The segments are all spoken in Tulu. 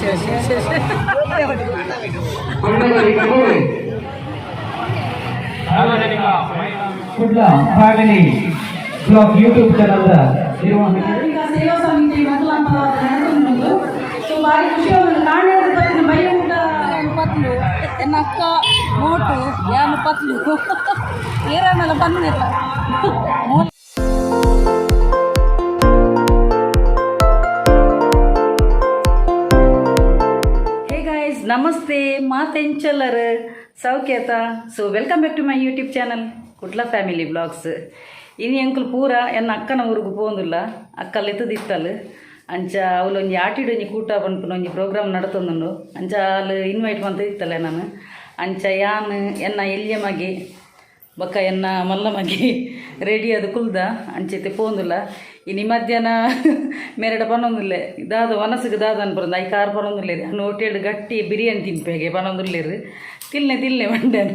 ಶೇ ಶೇ. Kudla family blog YouTube channel ನಿರ್ವಾಹಕರು. ಈಗ ಸೇವಾ ಸಮಿತಿ ಮೊದಲ ನಡೆದುಂಟು. ಸೊ ಭಾರಿ ಖುಷಿ ಆಗುಂಡು. ಕಾಂಡೆ ಪತ್ತಿನ ಬೈ ಊಟ. ಪತ್ಲು ಎನ್ನ ಅಕ್ಕ ಮೋಟು ಯಾನು ಪತ್ಲು ಏರನ್ನೆಲ್ಲ ಬಂದಿಲ್ಲ. ಹೇ ಗಾಯ್ಸ್, ನಮಸ್ತೆ. ಮಾತೆಂಚಲ್ಲರ್ ಸೌಖ್ಯತ? So welcome back to my YouTube channel Kudla family blogs. ಇನಿ ಅಂಕಲ್ ಪೂರ ಎನ್ನ ಅಕ್ಕನ ಊರಿಗೆ ಪೋಂದಿಲ್ಲ. ಅಕ್ಕ ಲೆತ್ತದಿತ್ತಲ್. ಅಂಚ ಅವಳು ಒಂಜಿ ಆಟಿಡ್ ಒಂಜಿ ಕೂಟ ಪನ್ಪುನ ಒಂಜಿ ಪ್ರೋಗ್ರಾಮ್ ನಡತೊಂದುಂಡು. ಅಂಚ ಅಲ್ ಇನ್ವೈಟ್ ಮಂತ ಇತ್ತಲ್ಲ ನಾನು. ಅಂಚ ಯಾನ್, ಎನ್ನ ಎಲ್ಯ ಮಗೆ ಬೊಕ್ಕ ಎನ್ನ ಮಲ್ಲ ಮಗೆ ರೆಡಿ ಅದು ಕುಲ್ದ. ಅಂಚೆತೆ ಪೋಂದುಲ್ಲ. ಇನಿ ಮಧ್ಯಾಹ್ನ ಮೇರೆಡ ಪನೊಂದುಲ್ಲೆ, ದಾದ ವನಸುಗೆ ದಾದ ಅನ್ಪರಂದು. I car ಪನೊಂದುಲ್ಲೇರಿ. ಅನ್ನು ಹೋಟೆಲ್ ಗಟ್ಟಿ ಬಿರಿಯಾನಿ ತಿನ್ಪೇಗೆ ಪನೊಂದುಲ್ಲೇರು. ತಿಲ್ನೆ ತಿಲ್ನೆ ಮಂಡ್ಯಾನ.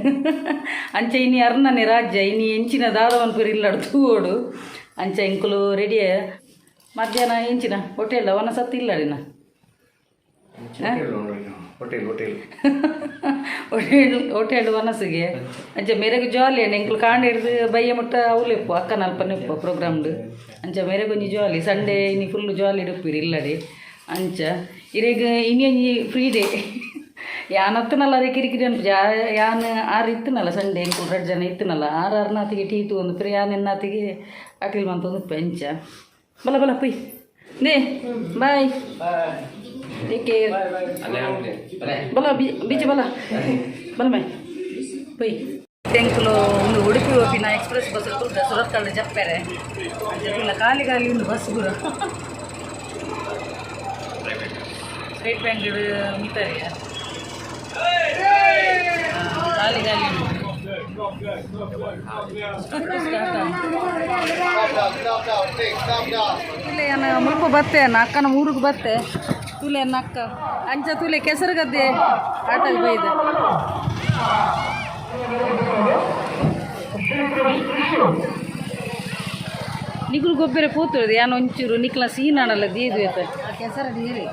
ಅಂಚ ಇನಿ ಅರ್ನನೆ ರಾಜ್ಯ ಇನಿ ಎಂಚಿನ ದಾದ ಮನ್ಪುರಿ ಇಲ್ಲಡು ತೂವೋಡು. ಅಂಚ ಇಂಕುಲು ರೆಡಿ. ಮಧ್ಯಾಹ್ನ ಎಂಚಿನ ಹೋಟೆಲ್ ವನಸತ್ತು ಇಲ್ಲಡಿನ. Hotel hotel. Hotel hotel ವನಸುಗೆ. ಅಂಚ ಮೇರೆಗ್ ಜಾಲಿ. ಎಂಕ್ಲು ಕಾಂಡ ಹಿಡ್ದು ಬಯ್ಯ ಮುಟ್ಟ ಅವ್ಲು ಇಪ್ಪು, ಅಕ್ಕನ ಅಲ್ಪನೆ ಇಪ್ಪು ಪ್ರೋಗ್ರಾಮ್ಡು. ಅಂಚ ಮೇರೆಗ್ ಒಂಜಿ ಜಾಲಿ ಸಂಡೇ. ಇನಿ ಫುಲ್ ಜಾಲಿ ಇಡುಪ್ಪಿರಿ ಇಲ್ಲಡೆ. ಅಂಚ ಇರೆಗ್ ಇನಿ ಒಂಜಿ ಫ್ರೀ ಡೇ. ಯಾನ್ ಅತ್ತನಲ್ಲ ಅರೆ ಕಿರಿಕಿರಿ ಅನ್ಪುಜಿ. ಯಾನ್ ಆರು ಇತ್ತನಲ್ಲ ಸಂಡೇ, ಎಂಕುಲು ರಡ್ಡ್ ಜನ ಇತ್ತನಲ್ಲ. ಆರು ಆರ್ನಾತಿಗೆ ಟೀ ಒಂದು ಪ್ರಿ ಯಾನ್ ಎನ್ನಾತಿಗೆ ಅಟಿಲ್ ಮಂತೊಂದು ಉಪ್ಪೆ. ಅಂಚ ಬಲ ಬಲ ಪುಯ್ ನೇ. Bye, take care. ಬಲ ಬೀಚ ಬಲ ಬಲ ಮೈ ಪೊಯ್. ತೆಂಕುಲು ಒಂದು ಉಡುಪಿ ಹೋಪಿನ ಎಕ್ಸ್ಪ್ರೆಸ್ ಬಸ್ ಕುಲ್ದ. ಸುರತ್ಕಲ್ ಜಪ್ಪೆರೆ. ಅಂಚ ತುಲ್ಲ ಖಾಲಿ ಖಾಲಿ ಉಂಡು ಬಸ್ ಪೂರ. ಸ್ಟೇಟ್ ಬ್ಯಾಂಕ್ ಮಿತ್ತರಿಯ ಖಾಲಿ ಖಾಲಿ ಉಂಡು. ಸ್ಟಾರ್ಟ್. ತುಲೆ ಅನ್ನ ಮುಲ್ಪ ಬತ್ತೆ ಅನ್ನ ಅಕ್ಕನ ಊರಿಗೆ ಬತ್ತೆ. ತುಲೆ ಅನ್ನ ಅಕ್ಕ. ಅಂಚ ತುಲೆ ಕೆಸರು ಗದ್ದೆ ಆಟಕ್ಕೆ ಬೈದ. ನಿಗುಲು ಗೊಬ್ಬರ ಪೂತುದು. ಯಾನ್ ಒಂಚೂರು ನಿಕ್ಲ ಸೀನಾಣಲ್ಲ ದೀದು ಏತ. ಕೆಸರು ನೀರು.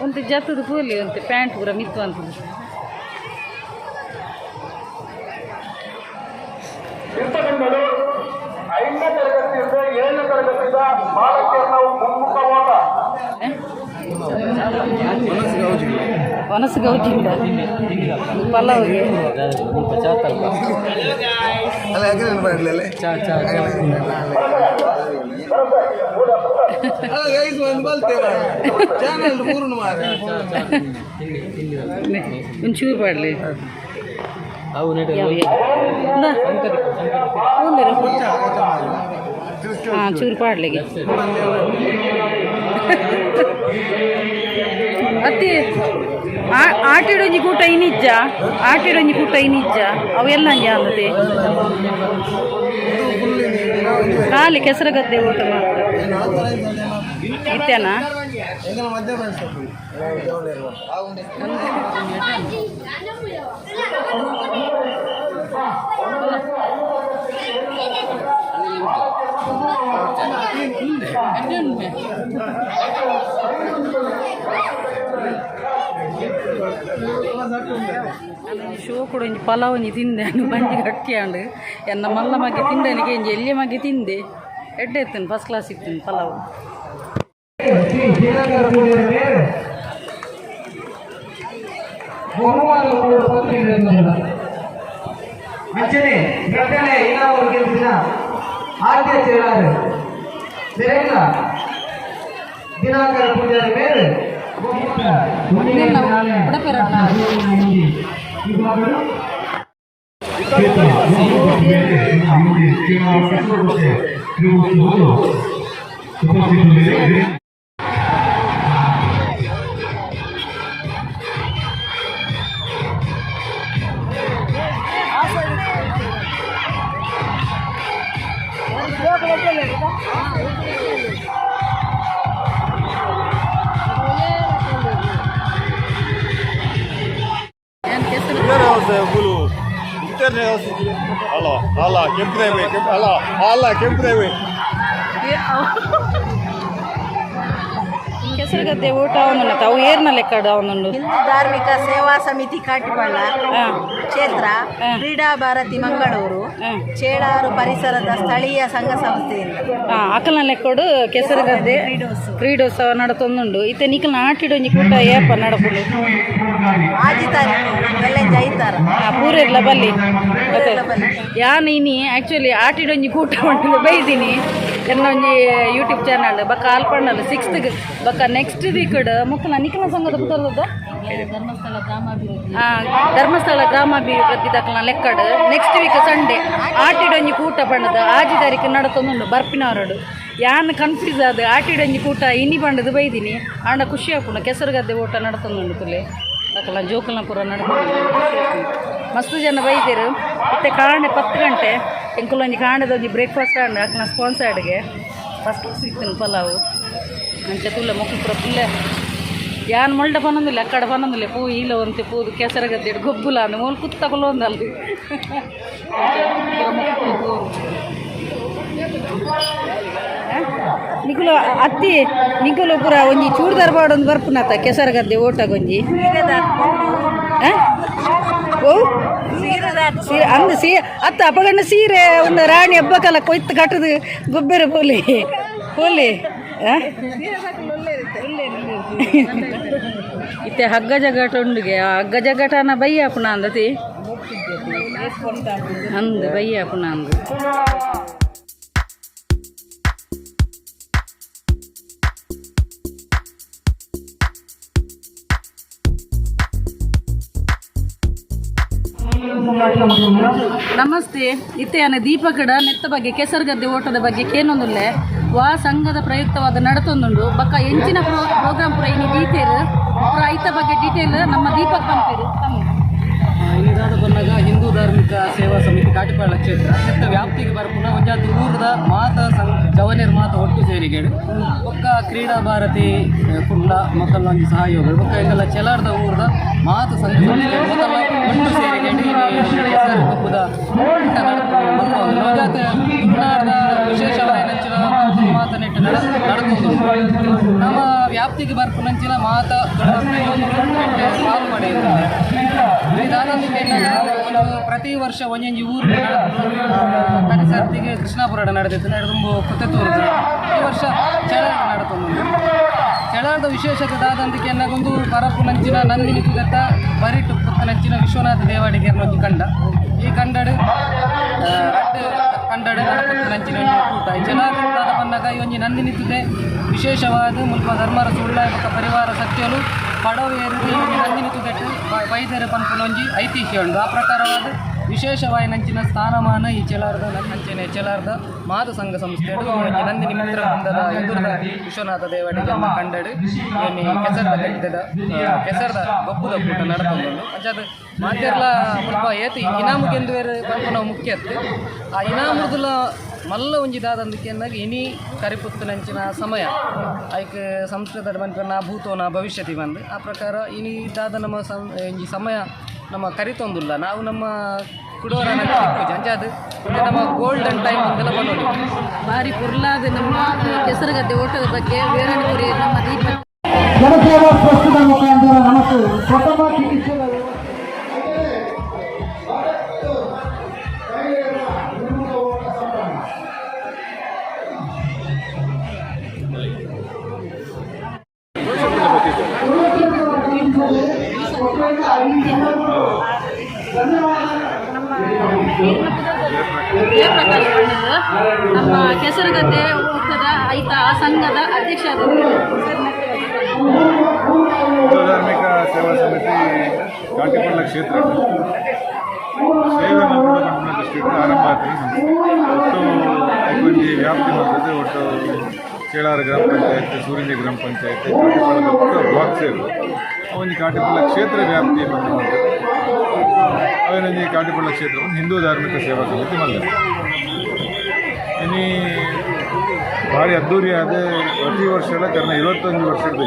ಒಂತೆ ಜತ್ತದ ಪೂಲಿ, ಒಂತೆ ಪ್ಯಾಂಟ್ ಪೂರ ಮಿತ್ತು ಅಂತದ್ದು. ಚಿಂತಕಂಡಳು 5ನೇ ತರಗತಿಯಿಂದ 7ನೇ ತರಗತಿಯ ಬಾಲಕಿಯರನ್ನ ಮುಮ್ಮುಖ ಓಟ. ಒನಸು ಗೌಜಿಂದ ಪಲಾವ್ಗೆ. ಅಲ್ಲ, ಯಾಕೆ ಮಾಡಲಿಲ್ಲ? ಅಲ್ಲ ಗೈಸ್, ಒಂದು ಬಲ್ತೇವೆ ಚಾನಲ್ ಮೂರು ಮಾರೆ. ಒಂಚೂರು ಪಾಡ್ಲಿ. ಯಾವ ಹಾಂ, ಚೂರು ಪಾಡ್ಲಿಗೆ. ಅತ್ತಿ ಆಟಿಡೊಂಜಿ ಕೂಟ ಇನಿಜ್ಜ, ಆಟಿಡೊಂಜಿ ಕೂಟ ಇನಿಜ್ಜ. ಅವೆಲ್ಲ ಅಂಜ ಅಂದತೆ. ಖಾಲಿ ಕೆಸರುಗದ್ದೆ ಊಟ ಮಾತ್ರ ಇತ್ತೇನಾ? ಎಂಗಲ ಮಧ್ಯ. ಶೋ ಕೂಡ ಒಂಜಿ ಪಲಾವ್ ಒಂಜಿ ತಿಂದೆ. ಬಂಜಿ ಗಟ್ಟಿ ಆಂಡ್. ಎನ್ನ ಮಲ್ಲ ಮಗೆ ತಿಂದನಿಗೆ ಒಂಜಿ ಎಲ್ಯ ಮಗೆ ತಿಂದೆ. ಎಡ್ಡೆ ಇತ್ತು, ಫಸ್ಟ್ ಕ್ಲಾಸ್ ಇತ್ತು ಪಲಾವ್. ಶ್ರೀ ದಿನಕರ ಪೂಜಾರಿ ಮೇರೆ ಬಹುಮಾನ ಕೊಡುವ ಪತ್ರಿಕೆ. ಅಂಚನೆ ರಟ್ಟನೆ ಇನಾಮು ಗೆಲ್ಲಿಸಿದ ಆದ್ಯ ಚೇಳಾರು ಸರಿಯಲ್ಲ ದಿನಾಕರ ಪೂಜಾರಿ ಮೇರೆ ವಿಭಾಗಗಳು ಉಪಸ್ಥಿತರಿದ್ದಾರೆ. ಏನ್ ಕೆಸರು. ಅಲ್ಲ ಅಲ್ಲ, ಕೆಂಪು ದೇವಿ ಕೆಂಪು ಅಲ್ಲ ಅಲ್ಲ, ಕೆಂಪು ದೇವಿ. ಕೆಸರು. ಕೆಸರುಗದ್ದೆ ಓಟ ಅವನು ಅವು ಏರ್ನ ಲೆಕ್ಕಡು ಅವನುಂಡು. ಹಿಂದೂ ಧಾರ್ಮಿಕ ಸೇವಾ ಸಮಿತಿ ಕಾಟಿಪಳ್ಳ ಕ್ಷೇತ್ರ, ಕ್ರೀಡಾ ಭಾರತಿ ಮಂಗಳೂರು, ಚೇಳಾರು ಪರಿಸರದ ಸ್ಥಳೀಯ ಸಂಘ ಸಂಸ್ಥೆಯಿಂದ ಅಕಲ್ನ ಲೆಕ್ಕಡು ಕೆಸರುಗದ್ದೆ ಕ್ರೀಡೋತ್ಸವ ನಡತೊಂದುಂಡು. ಇತ್ತೆ ನಿಕಲ್ನ ಆಟಿಡೊಂಜಿ ಕೂಟ ಏಪ ನಡಪುಂಡು? ಆಜಿ ತಾರೀಕು ಎಲ್ಲೆಂಜ ಐತಾರ. ಪೂರೆರ್ಲ ಬಲ್ಲಿ. ಯಾನ್ ಇನಿ ಆಕ್ಚುಲಿ ಆಟಿಡೊಂಜಿ ಕೂಟ ಉಂಟು ಬೈದಿನಿ ಎನ್ನ ಒಂಜಿ ಯೂಟ್ಯೂಬ್ ಚಾನಲ್ ಬಕ್ಕ ಅಲ್ಪಣ್ಣಲ್ ಸಿಕ್ಸ್ತ್ ಬಕ್ಕ ನೆಕ್ಸ್ಟ್ ವೀಕ್ ಮುಕ್ಕನ ನಿಖಿಲ ಸಂಘದ ಪುದರ್ದ ಧರ್ಮಸ್ಥಳ ಗ್ರಾಮಾಭಿವೃದ್ಧಿ ದಕ್ಕಲ ಲೆಕ್ಕಡ್ next week Sunday ಆಟಿಡೊಂಜಿ ಕೂಟ ಬಣ್ಣದ ಆಜಿ ತಾರೀಕು ನಡತೊಂದುಂಡು ಬರ್ಪಿನವರಡು. ಯಾನ್ ಕನ್ಫ್ಯೂಸ್ ಆದ ಆಟಿಡೊಂಜಿ ಕೂಟ ಇನಿ ಬಂಡದು ಬೈದಿನಿ. ಆಂಡ ಖುಷಿ ಆಪುಂಡು ಕೆಸರುಗದ್ದೆ ಓಟ ನಡತೊಂದುಂಡು ತುಲೆ ಅಕಲ ಜೋಕಲ್ನ ಪೂರ ನಡತೊಂದು ಮಸ್ತ್ ಜನ ಬೈದಿರು. ಮತ್ತೆ ಕಾಂಡೆ 10 ಗಂಟೆ ಎಂಕುಲೊಂಜಿ ಕಾಂಡೆದೊಂಜಿ ಬ್ರೇಕ್ಫಾಸ್ಟ್ ಆಂಡ್ ಅಕ್ಲ ಸ್ಪಾನ್ಸರ್ಡ್ಗೆ ಫಸ್ಟ್ ಸಿಕ್ತನು ಪಲಾವು ಅಂಚ ತುಲ್ಲ ಮೊಕ್ಕಲು ಪೂರ ಪುಲ್ಲೆ. ಯಾನ್ ಮೊಲ್ಡ ಪನೊಂದಿಲ್ಲ ಅಕ್ಕಡ ಪನೊಂದಿಲ್ಲ ಪೂ ಇಲ್ಲ ಒಂತೆ ಪೂದು ಕೆಸರಗದ್ದೆ ಗೊಬ್ಬುಲ ಅಂದ್ ಮೂಲು ಕುತ್ತಕಲು ಒಂದಲ್ಲಿ. ನಿಕುಲು ಅತ್ತಿ ನಿಕುಲು ಪೂರ ಒಂಜಿ ಚೂಡ್ದಾರ್ ಪಾಡೊಂದು ಬರ್ಪುನತ ಕೆಸರಗದ್ದೆ ಓಟಗೊಂಜಿ ಓ ಸೀರೆ ಅಂದು ಸೀರೆ ಅತ್ತ ಅಪಗಣ್ಣ ಸೀರೆ ಒಂದು ರಾಣಿ ಹಬ್ಬಕ್ಕೆಲ್ಲ ಕೊಯ್ತು ಕಟ್ಟದು ಗೊಬ್ಬರ ಪೋಲಿ ಪೋಲಿ. ಇತ್ತೆ ಹಗ್ಗ ಜಗ್ಗಾಟ ಉಂಡುಗೆ. ಆ ಹಗ್ಗ ಜಗ್ಗಾಟನ ಬೈಯಾಪುಣ ಅಂದತಿ ಅಂದು ಬೈಯಾಪುಣ ಅಂದು. ನಮಸ್ತೆ. ಇತ್ತೆಯಾನ ದೀಪಕಡ ನೆತ್ತ ಬಗ್ಗೆ ಕೆಸರುಗದ್ದೆ ಓಟದ ಬಗ್ಗೆ ಕೇನೊಂದುಲ್ಲೆ ವಾ ಸಂಘದ ಪ್ರಯುಕ್ತವಾದ ನಡತೊಂದುಂಡು ಬಕ್ಕ ಎಂಚಿನ ಪ್ರೋಗ್ರಾಮ್ ಪೂರ ಇನಿ ದೀತೇರು ಪೂರ ಐತ ಬಗ್ಗೆ ಡೀಟೇಲ್ ನಮ್ಮ ದೀಪಕ್ ಪಂಪೇರು. ಇನ್ನಿದಾದ ಬಂದಾಗ ಹಿಂದೂ ಧಾರ್ಮಿಕ ಸೇವಾ ಸಮಿತಿ ಕಾಟಿಪಾಳ ಕ್ಷೇತ್ರ ನೆತ್ತ ವ್ಯಾಪ್ತಿಗೆ ಬರ್ಪುನ ಒಂಜಾತಿ ಊರದ ಮಾತ ಜವನೇರ್ ಮಾತ ಒಟ್ಟು ಸೇರಿಗೇಡು ಬೊಕ್ಕ ಕ್ರೀಡಾ ಭಾರತಿ ಕುಂಡ ಮೊಕಲ್ನ ಒಂಜಿ ಸಹಯೋಗ ಬೊಕ್ಕ ಎಂಗಲ ಚೆಲಾರ್ದ ಊರದ ಮಾತ ಸಂಘ ಸಂಸ್ಥೆ ಮೊಕಲ್ನ ಒಟ್ಟು ಸೇರಿಗೇಡು ಕೆಸರು ಗೊಬ್ಬುದ ಕೂಟ ನಡಪುಂಡು. ಒಂಜಾತಿ ತುಳುನಾಡ್ದ ವಿಶೇಷವಾಯಿನಂಚಿನ ಮಾತ ನೆಟ್ಟು ನಡತೊಂದುಂಡು. ನಮ್ಮ ವ್ಯಾಪ್ತಿಗೆ ಬರ್ಪುನಂಚಿನ ಮಾತ ಪಾಲು ಪಡೆಯುತ್ತಾರೆ. ಪ್ರತಿ ವರ್ಷ ಒಂಜೊಂಜಿ ಊರು ಕನಿಸರ್ತಿಗೆ ಕೃಷ್ಣಾಪುರ ನಡೆದಿತ್ತು ನಡೆದುಂಬು ಕುತೆತೂರು. ಈ ವರ್ಷ ಚೆಳಾರ ನಡತೊಂದುಂಡು. ಚೆಳಾರದ ವಿಶೇಷತೆ ದಾದಂದಿಕೆ ಎನ್ನಗೊಂದು ಪರಪುನಂಚಿನ ನಂದಿನಿ ತುದತ್ತ ಬರಿಟು ಪುತ್ತನಂಚಿನ ವಿಶ್ವನಾಥ ದೇವಾಡಿಗೆರ್ನ ಒಂಜಿ ಕಂಡ. ಈ ಕಂಡಡು ರಡ್ಡ್ ಕಂಡಡು ಪುತ್ತನಂಚಿನ ಒಂಜಿ ಕೂಟ. ಈ ಚೆಳಾರ ಬಂದಾಗ ಈ ಒಂಜಿ ನಂದಿನಿ ತುದೆ ವಿಶೇಷವಾದ ಮುಲ್ಪ ಧರ್ಮರ ಸುಳ್ಳ ಬೊಕ್ಕ ಪರಿವಾರ ಸತ್ಯಲು ಪಡವು ಏರಿದು ಈ ಒಂಜಿ ನಂದಿನಿ ತುದೆಟ್ಟು ಬೈದೆರೆ ಪನ್ಪುನ ಒಂಜಿ ಐತಿಹ್ಯ ಉಂಡು. ಆ ಪ್ರಕಾರವಾದ ವಿಶೇಷವಾಯಿನಂಚಿನ ಸ್ಥಾನಮಾನ ಈ ಚೆಲಾರ್ದ ಅಂಚನೆ ಚೆಲಾರ್ದ ಮಾತ ಸಂಘ ಸಂಸ್ಥೆ ಒಂಜಿ ನಂದಿನಿ ಮಿತ್ರ ವೃಂದದ ಎದುರುದ ವಿಶ್ವನಾಥ ದೇವಾಡಿಗೆ ಕಂಡಡು ಈ ಕೆಸರ್ದ ಗಡ್ಡದ ಕೆಸರ್ದ ಗೊಬ್ಬುದ ಕೂಟ ನಡತೊಂದುಂಡು. ಅಂಚಾದ ಮಾತೆರ್ಲ ಮುಲ್ಪ ಏತ್ ಇನಾಮು ಗೆಂದುವೇರು ಪನ್ಪುನ ಮುಖ್ಯ ಅತ್ತು. ಆ ಇನಾಮುರ್ದುಲ ಮಲ್ಲ ಒಂಜಿ ದಾದಂದಕ್ಕೆ ಎನ್ನಾಗ ಇನಿ ಕರಿಪುತ್ತನಂಚಿನ ಸಮಯ ಐಕ್ ಸಂಸ್ಕೃತದ ಮನ್ಪೆನ ಭೂತೋನ ಭವಿಷ್ಯತಿ ಬಂದು ಆ ಪ್ರಕಾರ ಇನಿ ದಾದ ನಮ್ಮ ಒಂಜಿ ಸಮಯ ನಮ್ಮ ಕರಿತೊಂದುಲ್ಲ ನಾವು ನಮ್ಮ ಕುಡೋರ ಅಂಚಾದ ನಮ್ಮ ಗೋಲ್ಡನ್ ಟೈಮ್ ಅಂತೆಲ್ಲ ಬನ್ನೋಡಿ. ಬಾರಿ ಪುರ್ಲಾದ ನಮ್ಮ ಕೆಸರುಗದ್ದೆ ಓಟದ ಬಗ್ಗೆ ವಿವರಣೆ ನಮ್ಮ ದೀಪ ಜನಸೇವಾ ಪ್ರಸ್ತುತ ಮುಖಾಂತರ ನಮಕ್ ಪ್ರಥಮ ಚಿಕಿತ್ಸೆ ಜಯಪ್ರಕಾಶ್ ಬಣ್ಣದ ನಮ್ಮ ಕೆಸರುಗದ್ದೆ ಓಟದ ಐತ ಆ ಸಂಘದ ಅಧ್ಯಕ್ಷ. ಹಿಂದೂ ಧಾರ್ಮಿಕ ಸೇವಾ ಸಮಿತಿ ಕಾಟಿಪಳ್ಳ ಕ್ಷೇತ್ರ ಸೇವೆ ಮಲ್ಪುನ ದೃಷ್ಟಿಡ್ ಆರಂಭ ಆತಿನ ಸಂಸ್ಥೆ. ಒಟ್ಟು ಐಕೊಂಜಿ ವ್ಯಾಪ್ತಿ ಮಾಡ್ತದೆ. ಒಟ್ಟು ಚೇಳಾರು ಗ್ರಾಮ ಪಂಚಾಯತ್, ಸೂರಿಂಜೆ ಗ್ರಾಮ ಪಂಚಾಯತ್, ಕಾಟಿಪಳ್ಳದ ಪೂರ ಬ್ಲಾಕ್ ಸೇರು ಒಂಜಿ ಕಾಟಿಪಳ್ಳ ಕ್ಷೇತ್ರ ವ್ಯಾಪ್ತಿ ಬಂದು ಅವೇನೊಂಜಿ ಕಾಟಿಪಳ್ಳ ಕ್ಷೇತ್ರ ಒಂದು ಹಿಂದೂ ಧಾರ್ಮಿಕ ಸೇವಾ ಸಮಿತಿ ಮಲ್ಲ ಇನಿ ಭಾರಿ ಅದ್ದೂರಿಯಾದ ಪ್ರತಿ ವರ್ಷ ಕರ್ನ 21 ವರ್ಷದ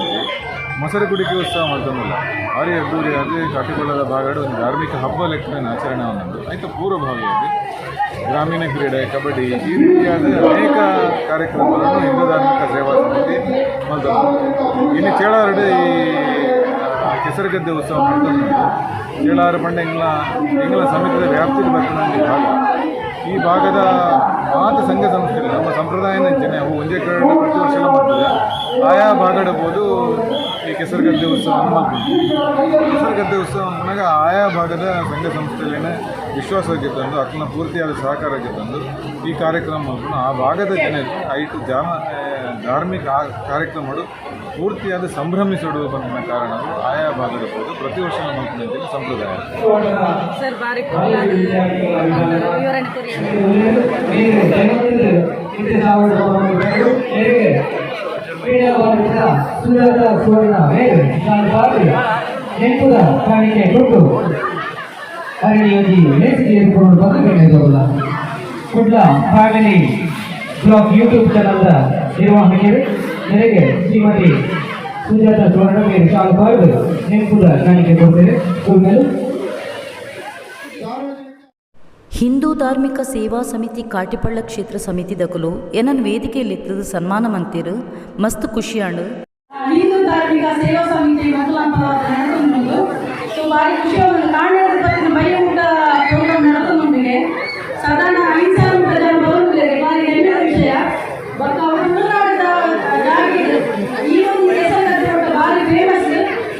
ಮೊಸರು ಕುಡಿಕೆ ಉತ್ಸವ ಮಾಡ್ತಂದಿಲ್ಲ. ಭಾರಿ ಅದ್ದೂರಿಯಾದ ಕಾಟಿಕೊಳ್ಳದ ಭಾಗಡು ಒಂದು ಧಾರ್ಮಿಕ ಹಬ್ಬ ಲೆಕ್ಕನ ಆಚರಣೆ ಒಂದೊಂದು ಆಯ್ತು ಪೂರ್ವಭಾವಿಯಾಗಿ ಗ್ರಾಮೀಣ ಕ್ರೀಡೆ, ಕಬಡ್ಡಿ, ಈ ರೀತಿಯಾದ ಅನೇಕ ಕಾರ್ಯಕ್ರಮಗಳನ್ನು ಹಿಂದೂ ಧಾರ್ಮಿಕ ಸೇವಾ ಸಮಿತಿ ಮಲ್ತೊಂದು. ಇನ್ನು ಚೇಳಾರುಡು ಈ ಕೆಸರುಗದ್ದೆ ಉತ್ಸವ ನಡತೊಂದುಂಡು. ಚೇಳಾರು ಪಂಡ ಎಂಗ್ಲ ಎಂಗ್ಲ ಸಮಿತಿದ ವ್ಯಾಪ್ತಿಡ್ ಬರ್ಪುನ ಒಂಜಿ ಭಾಗ. ಈ ಭಾಗದ ಮಾತ ಸಂಘ ಸಂಸ್ಥೆಲು ನಮ್ಮ ಸಂಪ್ರದಾಯನಂಚನೆ ಅವು ಒಂಜೇ ಕಡೆ ಪ್ರತಿ ವರ್ಷ ಮಲ್ಪುದ. ಆಯಾ ಭಾಗಡ್ ಪೋದು ಈ ಕೆಸರುಗದ್ದೆ ಉತ್ಸವವನ್ನು ಮಲ್ಪುಂಡು. ಕೆಸರುಗದ್ದೆ ಉತ್ಸವ ಮನ್ಪುನಗ ಆಯಾ ಭಾಗದ ಸಂಘ ಸಂಸ್ಥೆಲೆನ ವಿಶ್ವಾಸಕ್ಕೆ ತಂದು, ಅಕ್ಲೆನ ಪೂರ್ತಿಯಾದ ಸಹಕಾರಕ್ಕೆ ತಂದು ಈ ಕಾರ್ಯಕ್ರಮ ಮಲ್ಪುನು. ಆ ಭಾಗದ ಜನರು ಐಟ್ ಜಾಮ ಧಾರ್ಮಿಕ ಕಾರ್ಯಕ್ರಮಡು ಪೂರ್ತಿಯಾದ ಸಂಭ್ರಮಿಸೋಡು ಪನ್ಪಿನ ಕಾರಣವು ಆಯಾ ಭಾಗದ ಪೋದು ಪ್ರತಿ ವರ್ಷ ಮಲ್ಪುನಂಚಿನ ಸಂಪ್ರದಾಯ. ಸರ್, ಬಾರಿ ವಿವರಣೆ ಕೊರಿ. ಸುಜಾತ ಸುವರ್ಣ ಮೇರು ನೆಂಪುದ ಕಾಣಿಕೆ ಕೊಟ್ಟು ಅರಣಿಯೋಗಿ ಲೇಸಿಗೆ ಬಂದು. ಕುಡ್ಲ family blog YouTube ಚಾನಲ್ದ ನಿರ್ವಾಹಕರು ನೆರೆಗೆ ಶ್ರೀಮತಿ ಸುಜಾತ ಸುವರ್ಣ ಮೇರು ಶಾಲು ಪಾಡ್ದು ನೆಂಪುದ ಕಾಣಿಕೆ ಕೊಡ್ತೇವೆ. ಮೇಲೆ ಹಿಂದೂ ಧಾರ್ಮಿಕ ಸೇವಾ ಸಮಿತಿ ಕಾಟಿಪಳ್ಳ ಕ್ಷೇತ್ರ ಸಮಿತಿ ದಕಲು ಎನನ್ ವೇದಿಕೆಯಲ್ಲಿ ಸನ್ಮಾನ ಮಂತಿರು, ಮಸ್ತ್ ಖುಷಿಯಾಂಡು. ಹಿಂದೂ ಧಾರ್ಮಿಕ ಸೇವಾ ಸಮಿತಿ ಮೊದಲಂಪ ನಡತೊಂದುಂಡು. ಸೊ ಭಾರಿ ಖುಷಿ ಆಗುಂಡು. ಕಾಂಡೆದ ಬತ್ತಿನ ಬಯ್ಯ ಊಟ ಪ್ರೋಗ್ರಾಮ್ ನಡತೊಂದುಂಡಿಗೆ. ಸಾಧಾರಣ 5000 ಮುಟ್ಟ ಜನ ಬರೋದಿಲ್ಲ, ಭಾರಿ ಹೆಮ್ಮೆಯ ವಿಷಯ. ಬೊಕ್ಕ ಅವರು ತುಳುನಾಡದ ಜಾಗೆ ಈ ಒಂದು ಕೆಸರುಗದ್ದೆ ಊಟ ಭಾರಿ ಫೇಮಸ್,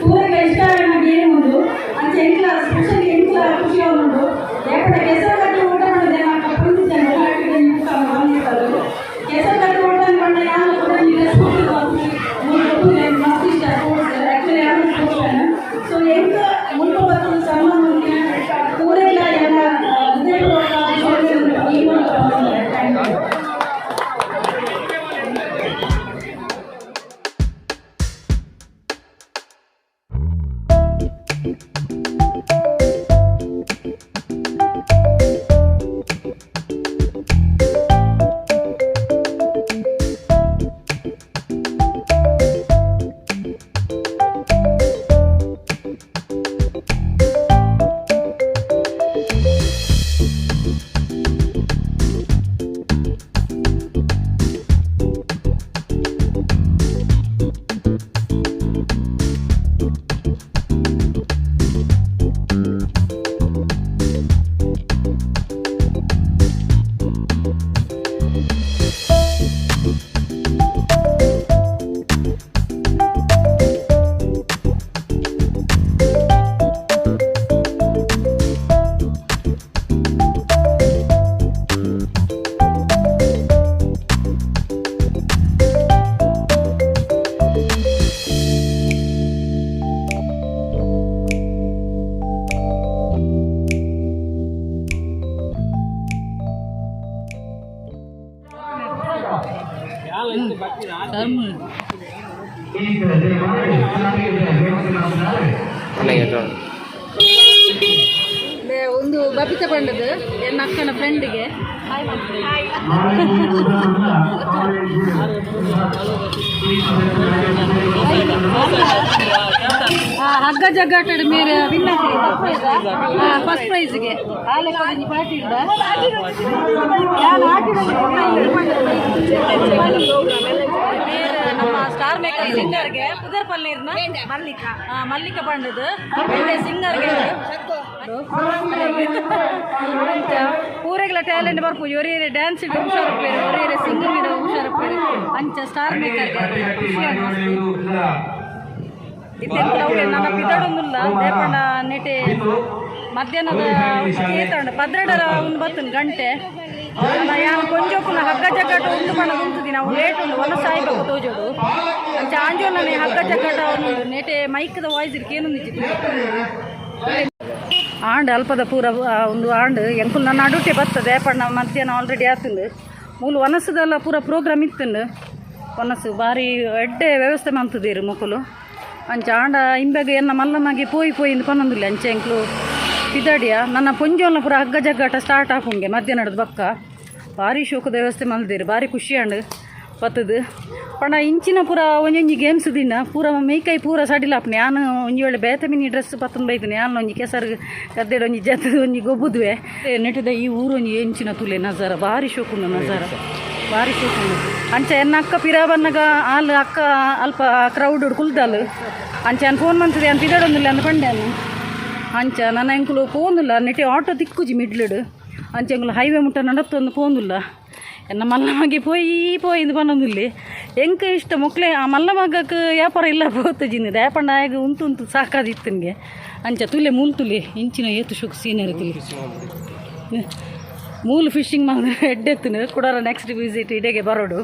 ಪೂರೆಗ್ಲ ಇಷ್ಟ ಆಯಿನ ಗೇಮ್ ಉಂಡು. ಅಂಚ ಎಂಕ್ಲ ಸ್ಪೆಷಲಿ ಎಂಕ್ಲ ಖುಷಿ ಆಗುಂಡು. ಯಾಕಂದ್ರೆ ಕೆಸರುಗದ್ದೆ ಊಟ ಮಾಡೋದು ಪುಂಚ ಕೆಸರುಗದ್ದೆ ಊಟ ಅನ್ಕೊಂಡ ಯಾರು ಕೂಡ ಮಸ್ತ್ ಇಷ್ಟ. ಸ್ಪೋರ್ಟ್ಸ್, ಆ್ಯಕ್ಚುಲಿ ಯಾರು ಸ್ಪೋರ್ಟ್ಸ್. ಸೊ ಎಂಕ್ ಮುಲ್ಪ ಬತ್ತದ ಸನ್ಮಾನ ಮಲ್ತಿನ ಪೂರೆಗ್ಲ ಎನ್ನ ಹೃದಯಪೂರ್ವಕ ಈ ಮೂಲಕ. Thank you. ಒಂದು ಬಬಿತ ಪಂಡದು ಎನ್ನ ಅಕ್ಕನ ಫ್ರೆಂಡಿಗೆ. ಹಾಯ್. ಹಗ್ಗ ಜಗ್ಗಾಟದ ಮೇರೆ ವಿನ್, ಫಸ್ಟ್ ಪ್ರೈಸ್ಗೆ ಆಲೆ ಪಾರ್ಟಿ ಇಲ್ಲ. ಯಾನ್ ನಮ್ಮ ಸ್ಟಾರ್ ಮೇಕರ್ ಸಿಂಗರ್ಗೆ ಪುದರ್ ಪನ್ನೀರ್ನ ಮಲ್ಲಿಕಾ, ಮಲ್ಲಿಕಾ ಪಂಡದು ಒಳ್ಳೆ ಸಿಂಗರ್ಗೆ. ಪೂರೆಗ್ಲ ಟ್ಯಾಲೆಂಟ್ ಬರ್ಪು. ಒರಿಯರೆ ಡ್ಯಾನ್ಸ್ ಇಡು ಹುಷಾರಪ್ಪೇರು, ಒರಿಯರೆ ಸಿಂಗಿಂಗ್ ಇಡು ಹುಷಾರಪ್ಪೇರು. ಅಂಚ ಸ್ಟಾರ್ ಮೇಕರ್ಗೆ ಖುಷಿ. ಇತ್ತೆ ನನ್ನ ಪಿದಡೊಂದುಲ್ಲ ದೇಪಂಡ ನೆಟೆ ಮಧ್ಯಾಹ್ನದ ಕೇತಂಡ 12ರ ಒಂದು ಬತ್ತುನ್ ಗಂಟೆ. ಯಾನ್ ಕೊಂಜೋಕುನ ಹಗ್ಗ ಜಗ್ಗಾಟ ಉಂಡು ಪಂಡ ಉಂತುದಿ. ನಾವು ಲೇಟ್ ಉಂಡು, ಒನ ಸಾಯ್ಬೇಕು ತೋಜೋಡು. ಅಂಚ ಆಂಜೋಲನೆ ಹಗ್ಗ ಜಗ್ಗಾಟ ಉಂಡು. ನೆಟೆ ಮೈಕ್ದ ವಾಯ್ಸ್ ಕೇನೊಂದಿಜ್ಜಿ. ಆಂಡ್ ಅಲ್ಪದ ಪೂರ ಒಂದು ಆಂಡ್ ಎಂಕುಲು ನನ್ನ ಅಡುಟೆ ಬರ್ತದೆ ಪಂಡ ಮಧ್ಯಾಹ್ನ ಆಲ್ರೆಡಿ ಆತುಂಡು. ಮೂಲು ವನಸದೆಲ್ಲ ಪೂರ ಪ್ರೋಗ್ರಾಮ್ ಇತ್ತುಂಡು. ವನಸು ಬಾರಿ ಎಡ್ಡೆ ವ್ಯವಸ್ಥೆ ಮಂತುದೀರು ಮೊಕುಲು. ಅಂಚ ಆಂಡ ಇಂಬೆಗ್ ಎನ್ನ ಮಲ್ಲಮಗೆ ಪೋಯಿ ಪೋಯಿ ಇಂದು ಪನ್ನೊಂದಿಲ್ಲ. ಅಂಚ ಎಂಕ್ಲು ಪಿದಾಡಿಯ. ನನ್ನ ಪೊಂಜೋಲ್ನ ಪೂರ ಹಗ್ಗ ಜಗ್ಗಾಟ ಸ್ಟಾರ್ಟ್ ಆಪುಂಗೆ ಮಧ್ಯಾಹ್ನದ ಬಕ್ಕ. ಭಾರಿ ಶೋಕದ ವ್ಯವಸ್ಥೆ ಮಲ್ದಿರು, ಭಾರಿ ಖುಷಿ ಆಂಡ್. ಬತ್ತದು ಪಂಡ ಇಂಚಿನ ಪೂರ ಒಂಜೊಂಜಿ ಗೇಮ್ಸ್ ದಿನ ಪೂರ ಮೇಕೈ ಪೂರ ಸಡಿಲಾಪುನಿ. ಯಾನ್ ಒಂಜಿ ವೇಳೆ ಬೇತೆ ಮಿನಿ ಡ್ರೆಸ್ ಪತ್ತೊಂದು ಬೈದಿನಿ. ಯಾನ್ ಒಂಜಿ ಕೆಸರು ಗದ್ದೆಡ್ ಒಂಜಿ ಜತ್ತದ ಒಂಜಿ ಗೊಬ್ಬುದುವೆ. ನೆಟ್ಟದ ಈ ಊರು ಒಂಜಿ ಎಂಚಿನ ತುಲೆ ನಜಾರ, ಬಾರಿ ಶೋಕುಂಡು ನಜಾರ, ಬಾರಿ ಶೋಕುಂಡು. ಅಂಚ ಎನ್ನ ಅಕ್ಕ ಪಿರ ಬನ್ನಗ ಆಲ್ ಅಕ್ಕ ಅಲ್ಪ ಕ್ರೌಡ್ ಕುಲ್ದಾಲು. ಅಂಚ ಯಾನ್ ಫೋನ್ ಮಂತದೆ, ಯಾನ್ ಪಿದಡೊಂದಿಲ್ಲ ಅಂದ್ ಪಂಡೆ. ಅಂಚ ನನ ಎಂಕುಲು ಪೋಂದುಲ್ಲ. ನೆಟೆ ಆಟೋ ತಿಕ್ಕುಜಿ ಮಿಡ್ಲುಡು. ಅಂಚ ಎಂಕುಲು ಹೈವೇ ಮುಟ್ಟ ನಡತ್ತೊಂದು ಪೋಂದುಲ್ಲ. ಎನ್ನ ಮಲ್ಲ ಮಗೆ ಪೋಯಿ ಪೋಯಿಂದು ಪನೊಂದುಲ್ಲೆ. ಎಂಕ್ ಇಷ್ಟ ಮೊಕ್ಲೆ ಆ ಮಲ್ಲ ಮಗಕ್ ವ್ಯಾಪಾರ ಇಲ್ಲ ಪೋತುಜಿಂದು. ದಾಯೆಪಂಡ ಆಯಗ್ ಉಂತು ಉಂತು ಸಾಕಾದಿತ್ತನ್ಗೆ. ಅಂಚ ತುಲೆ ಮೂಲು ತುಲೆ ಇಂಚಿನ ಏತು ಶೋಕು ಸೀನರಿ ತುಲೆ. ಮೂಲು ಫಿಶಿಂಗ್ ಮಲ್ದ ಎಡ್ಡೆತ್ತುನು. ಕುಡಾರ ನೆಕ್ಸ್ಟ್ ವಿಸಿಟ್ ಇಡೆಗೆ ಬರೋಡು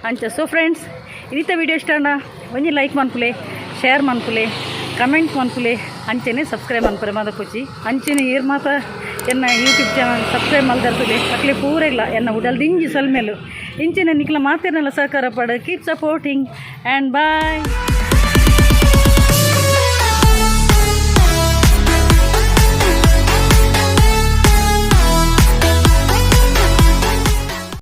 ಅಂಚ. ಸೊ ಫ್ರೆಂಡ್ಸ್, ಇನಿತ ವಿಡಿಯೋ ಇಷ್ಟ ಆಂಡ ಒಂಜಿ ಲೈಕ್ ಮನ್ಪುಲೆ, ಶೇರ್ ಮನ್ಪುಲೆ, ಕಮೆಂಟ್ ಮನ್ಪುಲೆ, ಅಂಚೆನೆ ಸಬ್ಸ್ಕ್ರೈಬ್ ಮನ್ಪುಲೆ ಮದಪುಚಿ. ಅಂಚೆನೆ ಏರ್ ಮಾತ ಎನ್ನ ಯೂಟ್ಯೂಬ್ ಚಾನಲ್ ಸಬ್ಸ್ಕ್ರೈಬ್ ಮಲ್ದರ್ತದೆ ಅಕ್ಲೆ ಪೂರೆಗ್ಲ ಎನ್ನ ಉಡಲ್ ದಿಂಜಿ ಸೊಲ್ಮೆಲು. ಇಂಚಿನ ನಿಕ್ಲ ಮಾತೆರ್ನಲ ಸಹಕಾರ ಪಡ. Keep supporting and boy.